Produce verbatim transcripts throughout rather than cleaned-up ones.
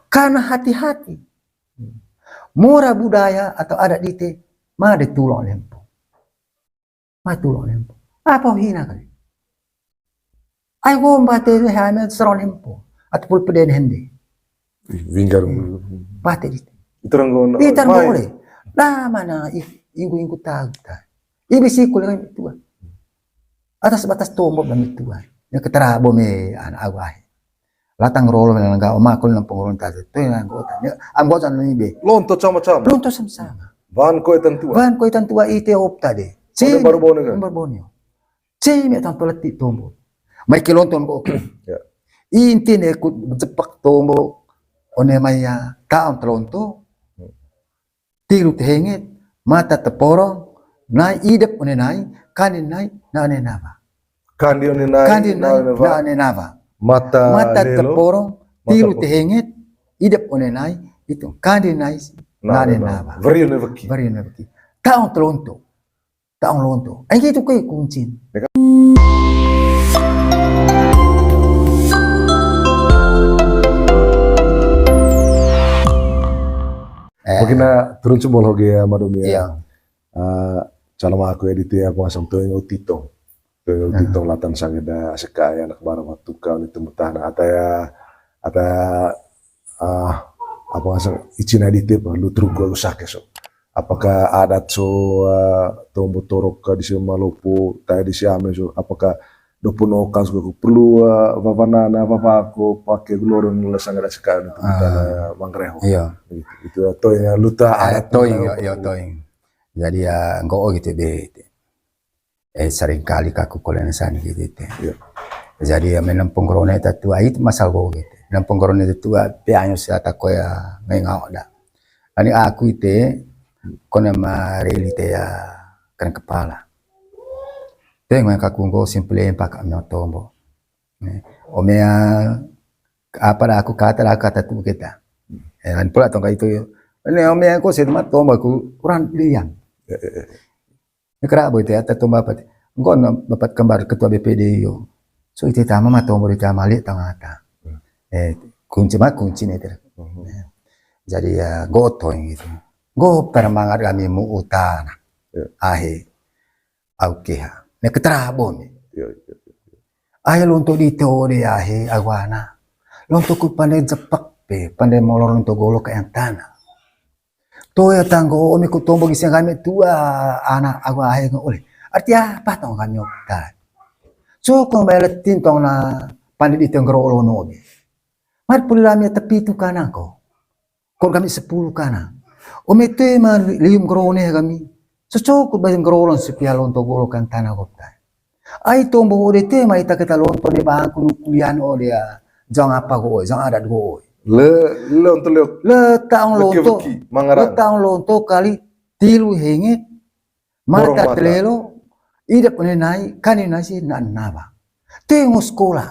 Karena hati-hati. Mora budaya atau adat dite, ma de tulung lempo. Ma tulung lempo. Apa hina kali? Ai gomba te hame seron lempo. Atau pul peden hende. Ih, winggar. Hmm. Bate dite. Iterang go na. Iterang go mai. Dah mana i-, inggu-inggu tahu ta. Ibi sikul dengan tua. Atas batas tombo dan tua. Yang ketera bome anak awahe. Latang rolo nang ga oma kul nang pengurun tadi. Tuh yang anggota. Anggota nang ibe. Lonto sama-sama. Lonto sama-sama. Wan ko etan tua. Wan ko etan tua ite opta de. Baru bone kan? Baru bone. Ceme tanto leti tombo. Mai ke lonton ko. Ya. Inti ne kut jepak tombo. One mai ya taon telonto. Hmm. Tilu tehenget, mata teporong, nai idep one nai, kandin nai, na one nawa. Kandin one nai, kandin nai, na one nawa. Mata lelo, teporong, mata tilu tehenget, idep one nai, itu kandin nai, na one nawa. Weri one weki. Weri one weki. Taon telonto. Taong lonto. Ai gitu ke kuncin. Eh. Mungkin na turun cebol hoge ya, Madom ya. Iya. Eh, calon aku edit ya, aku ngasang tuh yang utitong. Tuh yang utitong latan sangeda seka ya anak baru waktu kau itu mutana. Ata ya, ata, ah, apa ngasang icin edit ya, lu terus gua lu sake so. Apakah adat so, eh, tombo torok ka disi Malopo, tae disi ame so, apakah dopo no kan so perlu, eh, wawanana, apa ko pake gloron la sangada seka untuk mangreho. Iya. Itu, itu toing ya, luta adat toing, iya, toing. Jadi ya, nggo gitu be. Eh, sering kali kaku kolen san gitu te. Iya. Jadi ya, menempung rone tatua itu masalah gitu. Nempung rone tatua, pe anyo si ata ko ya, ngai ngau da. Ani aku ite, kone ma reli te ya, kena kepala. Te ngai kaku nggo simple pak amyo tombo. Ome ya, apa da aku kata da kata tu kita. Eh, lan pula tong itu yo. Ini ome ya, ko sih teman tombo aku kurang pilihan. Ini kera boy te ata tombo apa te. Nggo na bapak kembar ketua B P D yo. So ite tama ma tombo di tama lihat tangata. Eh, kunci ma kunci ne te. Jadi ya, gotong gitu. Go permangat kami mu utana. Ahe. Au keha. Ne keterabo ne. Ahe lonto di to de ahe awana. Lonto ku pande jepak pe, pande molor lonto golo ka yang tana. To ya tanggo ome ku tombo gisi kami tua anak awa ahe ngo ole. Arti apa tong kami okta. So ko mbak letin tong na pande di tenggero olo no be. Mar puli lami tepi tu kanang ko. Kor kami sepuluh kana. Ome te ma lium gerone kami. Secokut bayang gerolon sepia lonto golo kan tanah kota. Ai tombo ode te ma ita kita lonto de bangku nu kulian ode ya. Jang apa go, jang adat go. Le, le onto le. Le taong lonto. Le taong lonto kali tilu henget. Mata telelo. Idep one nai, kani nasi na naba. Tengo sekolah.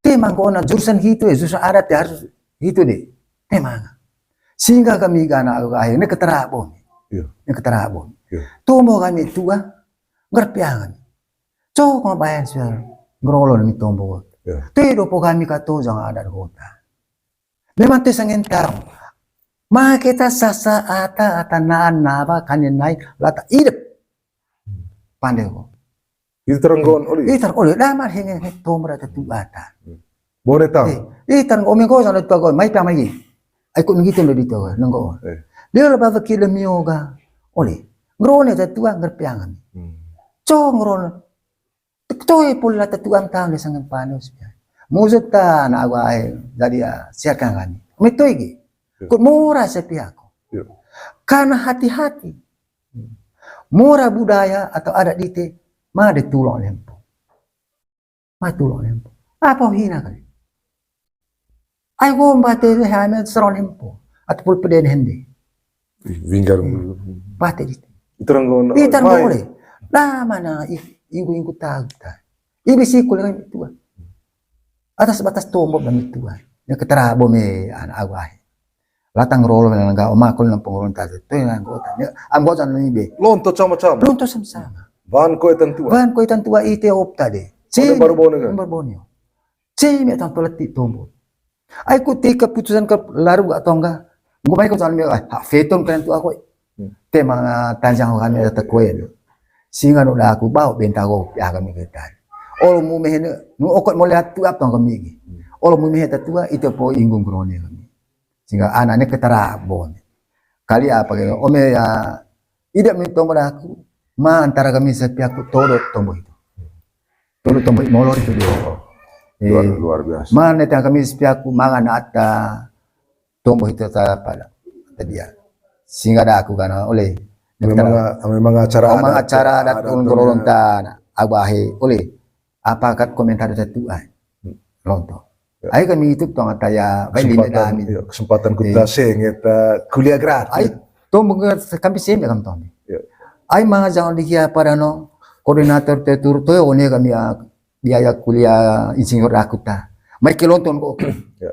Te mangko ona jurusan hitu ya, jurusan adat ya harus hitu de. Te manga. Sehingga kami gana akhirnya keterabon. Iya. Ini keterabon. Iya. Tombo kami tua, ngerpiangan. Cok ma bayan suara ngerolon mi tombo. Iya. Te dopo kami kato jang adat kota. Memang te sangen tau. Ma kita sasa ata ata naan naba kani nai lata idep. Pande ko. Itu terenggon oli. Itu terenggon oli. Damar henge he tomra tatu ata. Bone tau. Eh, itu terenggon ome ko sana tua ko mai pia mai. Ai ko ngitu lo di tua nenggo. Dia lo baba kilo mioga. Oli. Ngerone tatua ngerpiangan. Co ngerone. Toi pula tatu am tang de sangan panus. Muzuk ta na awa ai jadi ya siarkan kami. Metoi gi. Kut mora sepiako. Karena hati-hati. Mora budaya atau adat dite ma de tulung lempo. Ma tulung lempo. Apa hina kali? Ai gomba te hame seron lempo. Atau pul peden hende. Winggar. Bate di. Iterang go na. Iterang go ole. Lah mana inggu-inggu tahu ta. Ibi sikul dengan tua. Atas batas tombo dan tua. Ya ketera bome anak awahe. Latang rolo nang ga oma kul nang pengurun tadi. Tuh yang anggota. Ya, anggota nang ibe. Lonto sama-sama. Lonto sama-sama. Wan ko etan tua. Wan ko etan tua ite opta de. Baru bone kan? Baru bone. Ceme tanto leti tombo. Ai ku ti keputusan ke laru ga tongga. Nggo mai ko tan mi, ah, hak veto kalian tu aku. Hmm. Te manga tanjang kami ada tekuen. Singa no daku bau benta go ya kami ketan. Olo mu mehene, nu okot mo lihat tu apa kami gi. Hmm. Olo mu mehe tatua itu po inggung krone kami. Singa anane ketara bon. Kali apa ke ome ya, ida mi tombo daku, ma antara kami sepiaku todo tombo itu. Todo tombo molor itu dia. Luar, eh, luar biasa. Mana tang kami sepiaku mangan ata tombo itu ta pada. Tadi ya. Singa daku kana oleh. Memang, memang acara, oh, memang acara adat, adat turun ke Rorontana. Abahe oleh. Apa kat komentar ada tu ai. Hmm. Lonto. Ya. Ai kami itu tong ataya baik limit kesempatan, amin. Ya, kesempatan kita, iya, sing kita kuliah gratis. Ai tombo kami sing ya kami tombo. Ya. Ai manga jangan dikia pada no koordinator te tur to one kami ya biaya kuliah insinyur aku ta. Mai ke lonton ko. Ya.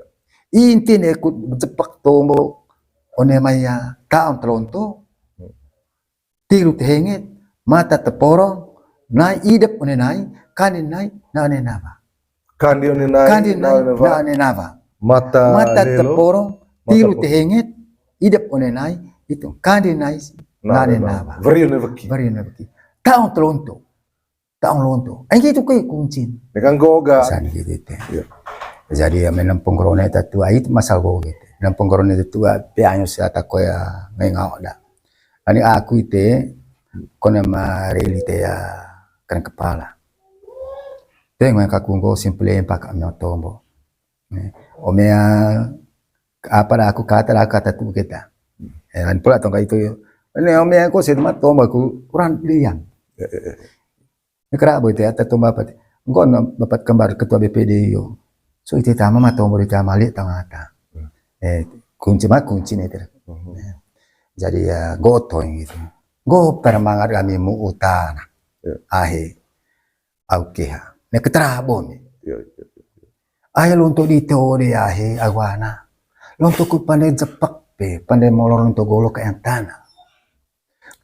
Inti ne kut jepak tombo one mai ya taon telonto. Hmm. Tilu tehenget, mata teporong, nai idep one nai, kani nai, nane naba. Kandi one nai, kandi nai, nane naba. Nane naba. Mata, mata lelo, teporong, mata tilu po- tehenget, idep one nai, itu kandi nai, nane naba. Veri one veki. Veri one veki. Taon telonto. Taon lonto. Ai gitu ke kuncin. Dengan goga. San gitu te. Iya. Jadi ya menampung corona itu tua itu masalah goga te. Menampung corona itu tua pianyo siata ko ya ngengau da. Ani aku ite kone ma reli te ya kena kepala. Te ngoy kaku nggo simple pakak nyotombo. Omea apa da aku kata da aku kata tu kita. Eh, lan pula tongka itu yo. Ini omea ko sedma tombo aku kurang lian. Ini kera boy te ata tombo apa te. Nggon bapak kembar ketua B P D yo. So ite tama ma tombo di tama lihat tangata. Eh, kunci ma kunci nih ter. Jadi ya gotong gitu. Go permangat kami mu utana. Ahe. Au keha. Ne keterabo mi. Iya, iya, iya. Ahe lonto di tode ahe awana. Lonto ku pande jepak pe, pande molor lonto golo ka yang tanah.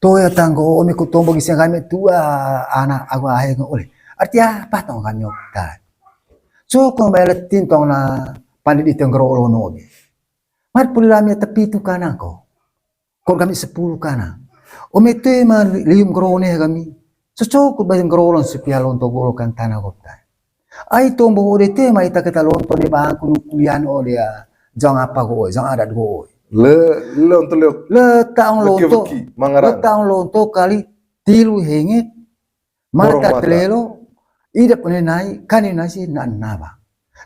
Toya tanggo ome ku tombo gisian kami tua anak awa ahe ngo oleh. Arti apa tong kami okta? So ko mai letin tong na pande di tenggero olo no obe. Mar pulami tepi tu kanang ko. Kon kami sepuluh kana. Ome te ma lium ngerone kami. Socok ku bae ngerolon sepia lonto golo kan tanah kota. Ai tombo ode te ma ita kita lonto de bangku nukuyan ode ya. Jang apa go, jang adat go. Le, le onto le. Le taong lonto. Mangarang. Le taong lonto kali tilu henget. Mata telelo. Idap one nai, kani nasi na naba.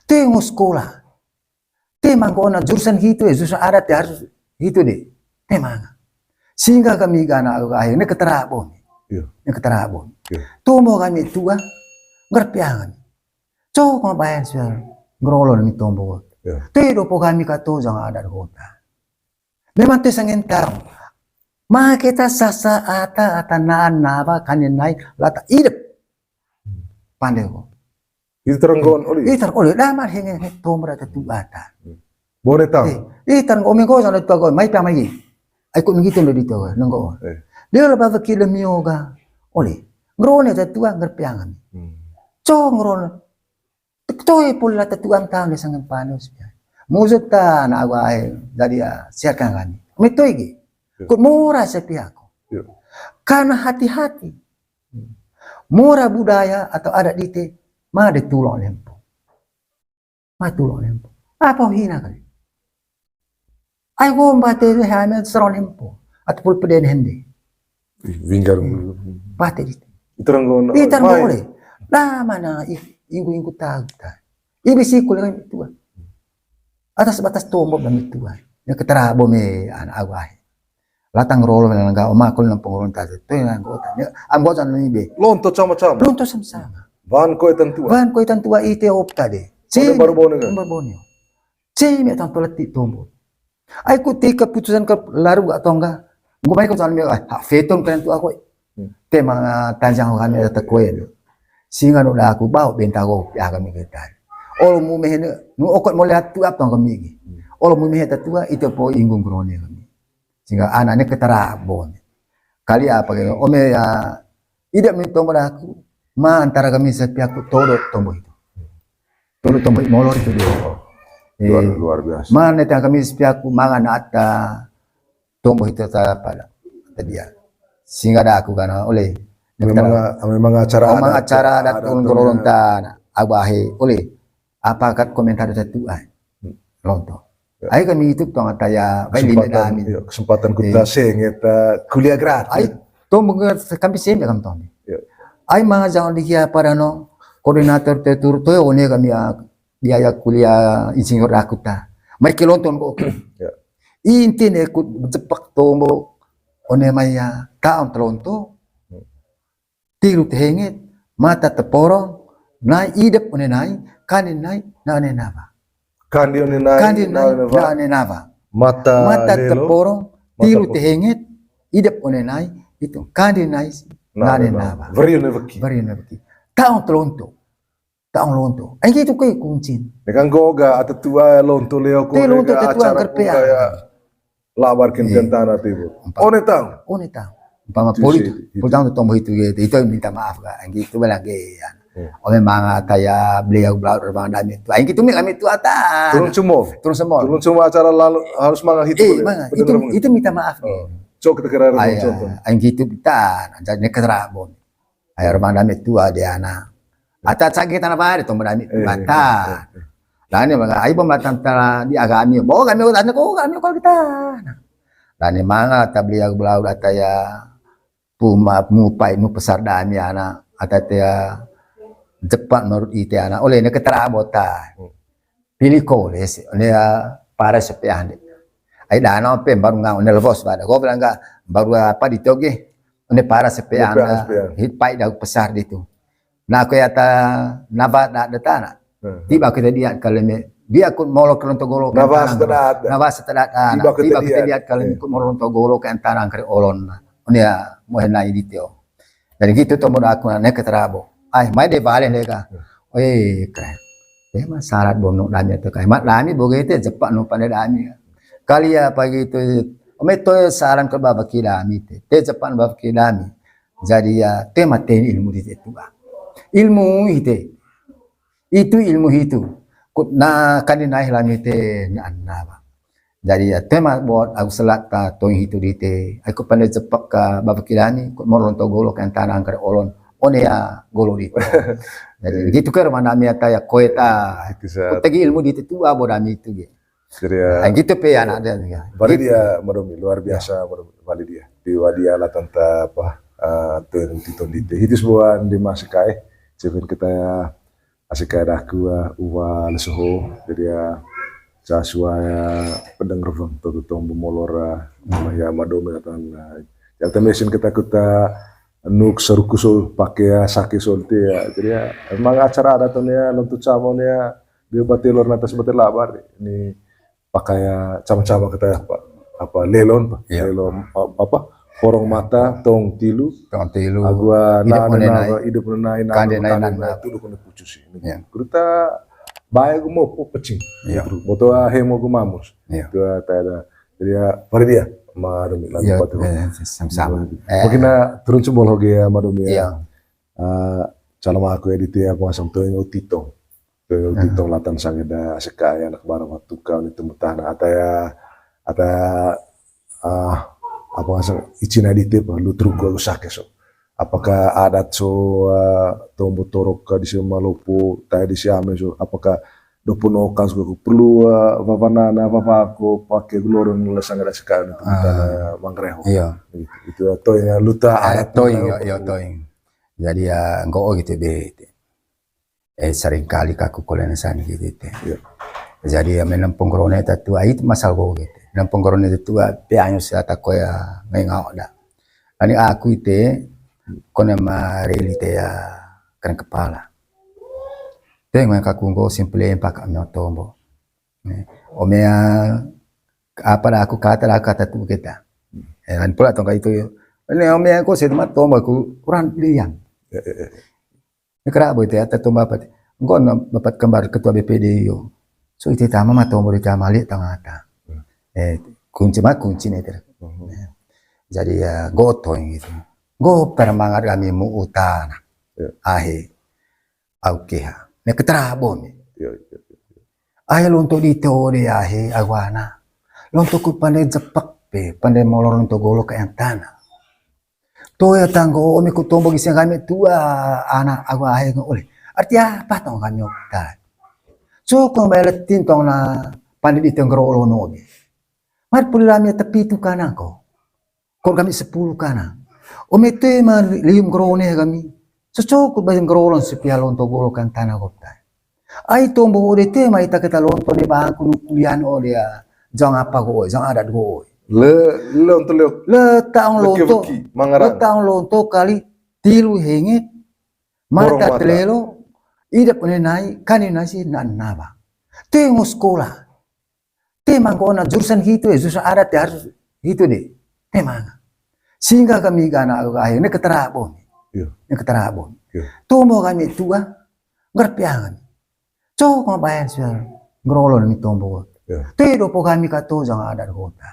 Tengo sekolah. Te mangko ona jurusan gitu ya, jurusan adat ya harus gitu deh. Te manga. Sehingga kami gana akhirnya keterabon. Iya. Ini keterabon. Iya. Tombo kami tua, ngerpiangan. Cok ma bayan suara ngerolon mi tombo. Iya. Te dopo kami kato jang adat kota. Memang te sangen tahu. Ma kita sasa ata ata naan naba kanin nai lata idep. Pande ko. Itu terenggon oli. Itu terenggon oli. Damar henge he tomra te tu ata. Bone tang. Eh, terenggon omengo sana tu agon mai pa mai. Ai ko ngitu ndo di to nenggo. Eh. Dia lo baba kilo mioga. Oli. Ngerone te tua ngerpiangan. Hmm. Co ngerone. Toi pula te tuan tahu ne sangan panus. Musuh ta na awa ai jadi ya siakan kami. Metoi gi. Kut mora sepiako. Karena hati-hati. Mora budaya atau adat dite, ma de tulung lempo. Ma tulung lempo. Apa hina kali? Ai gomba te de hame seron lempo. Atau pul peden hende. Winggar. Bate dite. Iterang gona. Iterang gole. Lah mana inggu-inggu tahu ta. Ibi sikul dengan tua. Atas batas tombo dan tua. Yang keterabo me anak awahe. Latang rolo menang ga omakul nang pengurun tadi tu yang anggota. Anggota ni be. Lonto sama-sama. Lonto sama-sama. Van koi tentua. Van koi tentua ite opta de. Si baru bone kan? Baru bone. Si me tang peleti tombo. Ai ku ti keputusan ke laru ga tongga. Nggo mai ko tan me ah veton kalian tu aku. Te manga tanjang kami ada tekuen. Singa no daku bau benta go ya kami ketan. Olo mu mehene nu okot mo lihat tu apa kami gi. Olo mu mehe tatua itu po inggung krone kami. Sehingga anaknya keterabon. Kali apa gitu? Ome ya, ida mi tombo daku, ma antara kami sepiaku todo tombo itu. Todo tombo molor itu dia. Luar, luar biasa. Mana tang kami sepiaku mangan ata tombo itu ta pada. Tadi ya. Sehingga ada aku karena oleh memang, memang acara adat, acara adat turun ke Lolonta, abahe oleh apa kat komentar ada tuh ai. Lonto. Ai kami itu tong ata ya baik di dami. Kesempatan kita seng kita kuliah gratis. Ai tombo kami seng kami tong. Ai manga jangan dikia pada no koordinator tetur toyo one kami ya biaya kuliah insinyur aku ta. Mai ke Lonto ko. Inti ne kut jepak tombo one mai ya taon te Lonto. Tilu te henget, mata te porong, nai idep one nai, kande nai, na one nawa. Kande one nai, kande nai, na one nawa. Mata te porong, tilu te henget, idep one nai, itu kande nai, na one nawa. Weri one weki. Weri one weki. Taon te Lonto. Taon Lonto. Ai nggitu ke kuncin. Nekan goga ata tua Lonto leo ko. Te Lonto ata tua acara kerpea. Labar kin tentara tibu. One taon. One taon. Umpama poli itu, poli taon tombo itu gitu. Itu minta maaf ka. Nggitu bela ge ya. Oh memang ata ya beliau beliau bang dami itu. Ai nggitu mi kami itu ata. Turun semua. Turun semua. Turun semua acara lalu harus mangal itu. Itu minta maaf. Cok kita kira contoh. Ai nggitu kita. Jadi ne keterabon. Ai rumah dami tua de ana. Ata cagi tanah pare tombo dami tua ta. Dani manga ai pemlatan tara di agami. Bo kami ko tanya ko kami ko kita. Dani manga ata beli aku belau ata ya puma mupai nu pesar dami ana ata te ya jepat menurut ite ana oleh ne keterabota. Pili kole si, one ya para sepe ande. Ai dana pe baru ngang one levos bada. Ko bilang ka baru apa di toge. One para sepe ande. Hit pai da pesar di tu. Na ko ya ta nava da de tana. Tiba kita dia kali me dia kut molo ke Lonto Golo. Nava setedat. Nava setedat. Tiba kita dia kali me kut molo Lonto Golo ke antara angkri olon. One ya mohe nai di tio. Jadi gitu tombo daku ne keterabo. Ai mai de bale de ka. Oi keren. Te ma sarat bono dami tu kai. Mat dami boge te jepak no pande dami. Kali ya pagi tu ome to saran ke baba ki dami te. Te jepak baba ki dami. Jadi ya te ma te ilmu di te tua. Ilmu ite. Itu ilmu hitu. Kut na kande nai lami te na anna ba. Jadi ya tema buat aku selat ka toing hitu di te. Aku pandai cepak ka baba ki dami kut molo Lonto Golo ke antara angkri olon. One ya golo di. Jadi gitu ke rumah dami ata ya koe ta. Kut tegi ilmu di te tua bo dami itu ge. Jadi ya. Gitu pe ya anak dia. Bali dia Madomi luar biasa Madomi Bali dia. Di wadia latanta apa toing titon di te. Hitu sebuah di masih kae. Cevin kita ya Asik kayak daku, ah, uwa lesoho. Jadi, ah, sasua, ah, pedang reveng, to tutong bemolor, ah, ya, Madomi atan, ah, ya, temesin kita kuta nuk seruku sol, pake, ah, sake sol, ti, ya. Jadi, ya, emang acara adat, ya, nuntut sama, ya, dia batelor, natas batel labar. Ini, pakaya cama-cama kita apa, apa, lelon, apa, lelon, a-, apa, porong mata, tong tilu, tong tilu, agua, idep na, one na, nai, idep na, nai, na, kande nai, kande nai, na, na, tudu kone pucus ini. Kuruta bae gu mo po pecing. Boto ahe mo gu mamus. Tua tada. Jadi ya, pada dia, Madomi, lagu patu. Sama-sama. Mungkin na turun cebol hoge ya, Madomi ya. Ah, calon aku ya di tia, aku masang tuh yang utito. Tuh, di tong latan sangeda seka ya anak barang waktu kau ni tumbuh tahan. Ata ya, ata, ah, apa ngasang icin adite pa, lu truk gua usah keso. Apakah adat so, ah, tombo torok ka di si Malopo, taya di si Ame so, apakah dopun okan so perlu, ah, vavanana, vavako, pake glorong la sangeda seka ni tumbuh tahan, ah, mangreho. Iya. Itu, itu toing ya, luta adat toing, iya, toing. Jadi ya, nggo gitu be. Eh, seringkali kaku kolena sani gitu te. Jadi ya menang pengkorone tatua itu masalah go gitu. Menang pengkorone tatua pe anyo sata ko ya ngai ngau da. Ani aku ite kone ma reli te ya keren kepala. Te ngai kaku nggo simple empak amyo tombo. Omea apa da aku kata da kata tu kita. Eh, kan pula tongka itu yo. Ini omea ko saya tempat tombo aku kurang pilihan. Ini kera boy te ata tombo apa te. Engko na bapat kembar ketua B P D yo. So ite tama ma tombo di tama lihat tangata. Eh, kunci ma kunci ne te. Jadi ya gotong gitu. Go permangat kami mu utana. Ahe. Au keha. Ne keterabo ne. Ahe lonto dite ode ahe agu ana. Lonto ku pande jepak pe, pande molor lonto golo ka yang tana. Toya tanggo ome ku tombo gisi ngame tua ana agu ahe ngo ole. Arti apa tong kami okta. So kong bele tintong na pande dite ngero olo no obe. Mar puli lami tepi tu kanang ko. Kor kami sepuluh kana. Ome te ma lium ngerone kami. Socok ku bae ngerolon sepia lonto golo kan tana gota. Ai tombo ode te ma ita keta lonto de bangku nu kulian ode ya. Jang apa go oi, jang adat go oi. Le, le lonto leo. Le taong lonto. Mangaran. Le taong lonto kali tilu henget. Mata telelo. Idap ne nai, kani nasi na naba. Tengo sekolah. Te mangko ona jurusan hitu e, jurusan adat ya harus hitu de. Te manga. Sehingga kami gana akhirnya keterabon. Iya. Yang keterabon. Iya. Tomo kami tua, ngerpiangan. Cok ma bayar suara ngerolon mi tombo. Iya. Te dopo kami kato jang adat kota.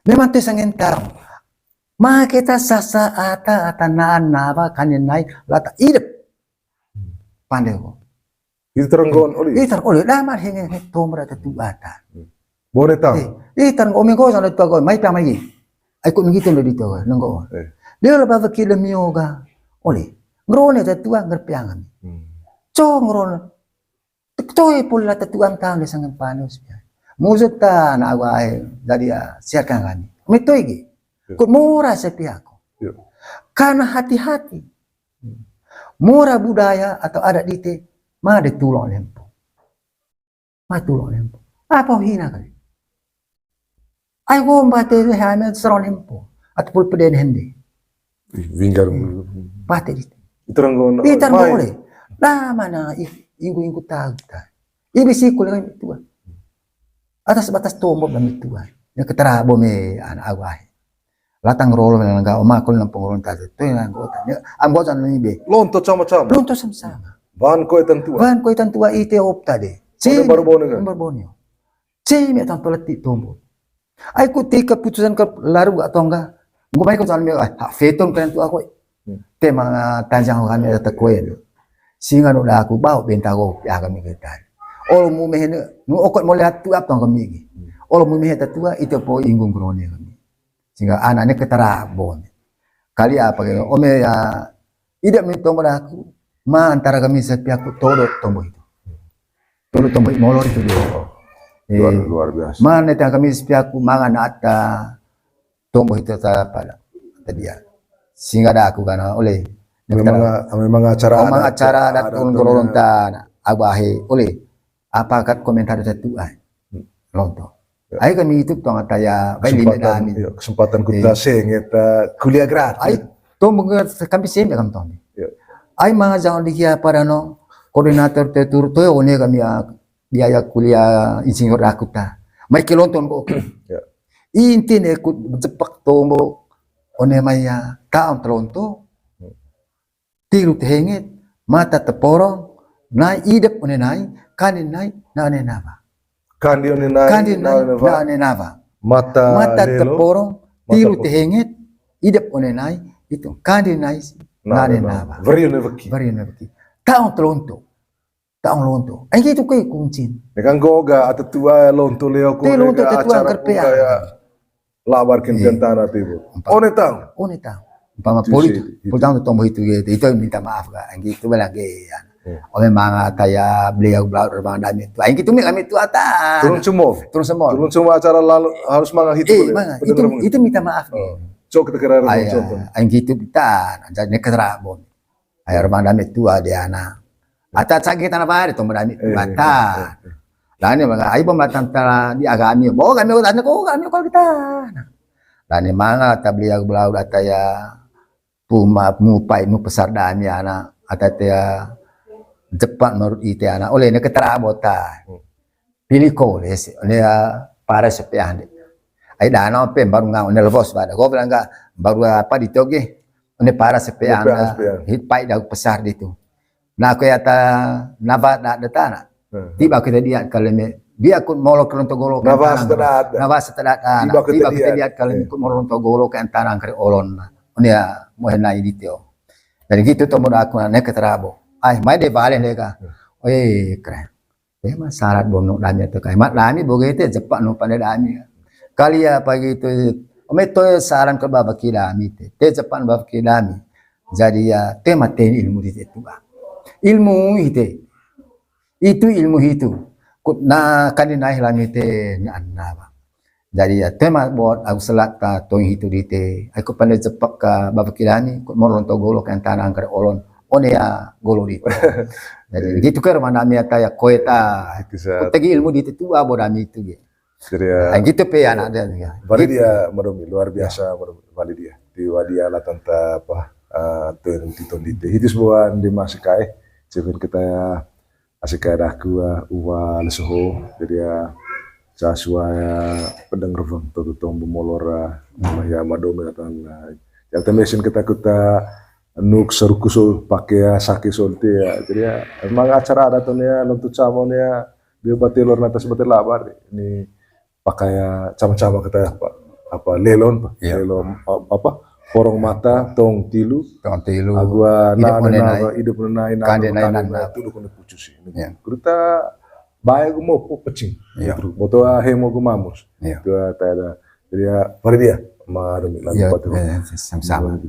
Memang te sangen tau. Ma kita sasa ata ata naan naba kanyen nai lata idep. Pande ko. Ita renggon oli. Ita oli, damar henge he tomra tetu ata. Bone tang. Ita renggon omi ko sana tua ko mai pia mai. Ai ko ngitu ndo dito nenggo. Dia leba beki le mioga. Oli. Ngerone tetua ngerpiangan. Co ngerone. Tektoe pula tetuan tang de sangan panus. Muzut ta na awa ai jadi ya siarkan kami. Metoi gi. Kut mora sepiako. Karena hati-hati. Mora budaya atau adat dite, ma de tulung lempo. Ma tulung lempo. Apa hina kali? Ai gomba te le hame seron lempo. Atau pul peden hende. Ih, winggar. Pate dite. Iterang gona. Iterang gona. Lah mana inggu-inggu tahu ta. Ibi sikul dengan tua. Atas batas tombok dan tua. Yang ketera bome anak awahe. Latang rolo nang ga oma kul nang pengurun tadi. Tu yang anggota. Anggota ni be. Lonto sama-sama. Lonto sama-sama. Bahan kue tentua. Bahan kue tentua ite op tadi. Baru bone kan? Baru bone. Ceme tang peleti tombo. Ai ku ti keputusan ke laru ga tongga. Ngu mai ko tan me ai ha feton kalian tu aku. Te manga tanjang kami ada tekuen. Singa no da aku bau benta go ya kami ketan. Olo mu mehene nu okot mo lihat tu apa kami gi. Olo mu mehe tatua itu po inggung krone kami. Sehingga anaknya ketara bon. Kali apa gitu. Ome ya ida mi tombo daku ma antara kami sepiaku todo tombo itu. Todo tombo molor itu dia. Luar biasa. Mana tang kami sepiaku mangan ata tombo itu ta pada dia. Sehingga daku kana oleh memang acara adat, acara adat kolon-kolon ta abahe oleh apa kat komentar itu ai lonto. Ai kami itu tong ataya baik lima dami. Kesempatan kita seng eta kuliah gratis. Ai tong bener kami seng kami tong. Ai manga jangan dikia pada no koordinator te turu to one kami ya biaya kuliah insinyur aku ta. Mai ke lonton ko. Inti ne ku jepak tombo one mai ya taon telonto. Tiru tehenget, mata teporong, nai idep one nai, kani nai, na one nava. Kandi one nai, kandi nai, na one nava. Mata teporong, tiru tehenget, idep one nai, itu kandi nai, na one nava. Veri one veki. Veri one veki. Taong telonto. Taong lonto. Ai gitu kue kuncin. Nekan goga atau tua lonto leo ko. Te lonto te tua acara kerpea. Labar kin tentara tibu. One tang. One tang. Umpama poli tu, poli tang tu tombo itu gitu. Itu minta maaf ga. Anggi itu bela ge ya. Ome manga taya beliau bela rumah dami itu. Anggi itu mi kami tu ata. Turun semua. Turun semua. Turun semua acara lalu harus manga itu. Eh, manga. Itu itu minta maaf. Cok kita kira contoh. Anggi itu kita. Jadi ne keterabon. Ai rumah dami tua di ana. Ata cagi tanah pare tombo dami tua ta. Dani maka ai pembatang tala di agami. Bo kami ko tanya ko kami ko kita. Dani manga ta beliau belau data ya. Puma mupai nu pesar dami ana. Ata te ya jepak menurut ite ana. Oleh ne ketera bota. Pili kole si, one, ah, para sepean de. Ai dana pe baru nga one levos bada. Ko bilang ga baru apa di toge. One para sepean. Hit pai dagu pesar di tu. Nah, ko ya ta nava da de tana. Tiba kita dia kali me. Dia kut molo kelon to golo. Nava setedat. Nava setedat. Tiba kita dia kali me kut molo to golo ke antara angkri olon. One ya mo henai di tio. Jadi gitu to mo aku ne keterabo. Ai mai de balen de ka. Eh, keren. Te ma syarat bo nong dami te kai. Mat dami bo ge te jepak nong pande dami. Kali apa gitu. Ome to saran ke baba ki dami te. Te jepak baba ki dami. Jadi ya te ma te ilmu di te tu ba. Ilmu ite. Itu ilmu hitu. Kut na kani nai lami te ni anna ba. Jadi ya tema buat aku selat ta tong hitu di te. Aku pande jepak ka baba ki dami. Kut moron to golo kan tanang kare olon. One ya golo di te. Jadi gitu ke rumah nami ata ya koe ta. Kut tegi ilmu di te tu abo dami itu ge. Jadi ya. Ah, gitu pe anak dia. Bali dia Madomi, luar biasa Madomi, Bali dia. Di wadia lah tanta apa, eh, tuh yang di tondi te. Itu sebuah di masih kai. Cewek kita ya, asik kai daku, eh, uwa lesoho. Jadi ya, sasua ya, pedang reveng tuh tong bemolor, eh, ya Madomi lah tan, eh, ya temesin kita kuta nuk seruku so pakai ya, saki so te ya. Jadi ya, emang acara adat tuh ya, lontu camon ya, dia batelor natas batel labar. Ini pakaya cama-cama kata apa, apa lelon, apa lelon, apa porong mata tong tilu, tong tilu. Agua na na hidup nena ina kande na ina tulu kono pucus ini. Kuruta bae gu mo pecing. Boto ahe mo gu mamus. Itu ada. Jadi ya, mari dia. Maru lagu patu. Sama-sama.